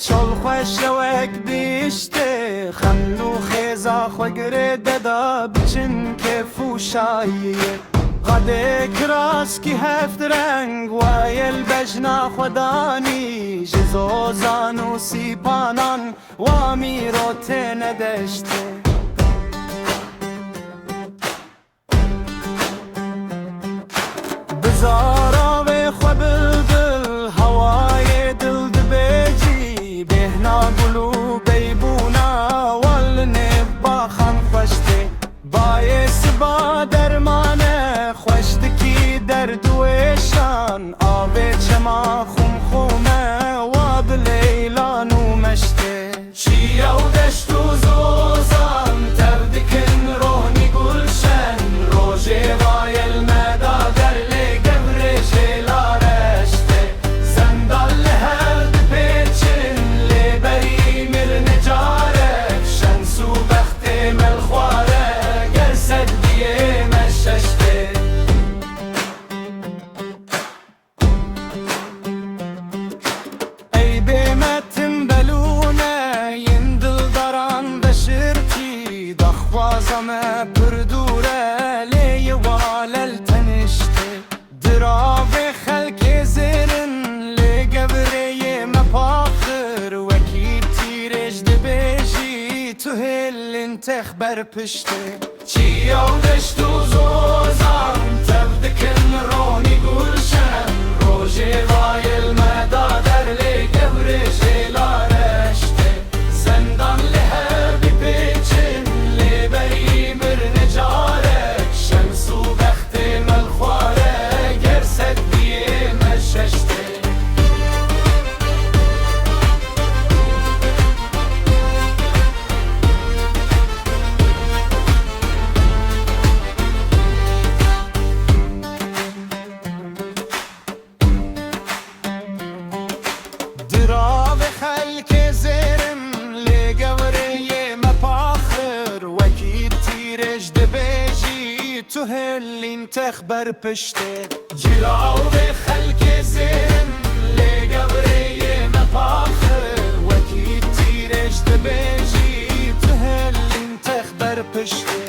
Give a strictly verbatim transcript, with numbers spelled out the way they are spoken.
Çol xweş e wek bihiştê, xeml û xêza xwe girê deda, biçin kêf û şayiyê. Qadê kiraskî heft reng, wayê li bejna xwe danî, ji zozan û sîpanan, wa mîro têne deştê. Bi zaravê xwe bilbil hewayê dil dibêjî, bêhna gul û beybûna wan li nêv baxan xweş tê. Bayê siba derman e, xweş dikî derd û êşan, avê çema xûmxûm e, wa bi leylan û meştê. Çiya û deşt û zozan tev dikin ronî gulşen, rojê vayel me da der lê gevrê jê la reştê. Zendan li hev dipêçin, lê berî mirine carek, şens û bextê me li xware, ger sed biyê me şeştê. Ey bê me tim belûne, yên dildaran veşirtî, daxwaza me pir dûr e, lê yi walel teniştê. Diravê xelkê zêrin, lê gevreyê me paxir, wekî tîrêj dibêjî, tu hêlin tex ber piştê. Çiya û deşt û zozan tev dikin ronî gulşen, rojê vayel me da der lê gevrê jê la reştê. Zendan li hev bipêçin, lê berî mirine carek, şems û bextê me li xware, ger sed biyê me şeştê. Diravê xelkê zêrin, lê gevreyê me paxir, wekî tîrêj dibêjî, tu hêlin tex ber piştê. Cilavê xelkê zêrin, lê gevreyê me paxir, wekî tîrêj dibêjî, tu hêlin tex ber piştê.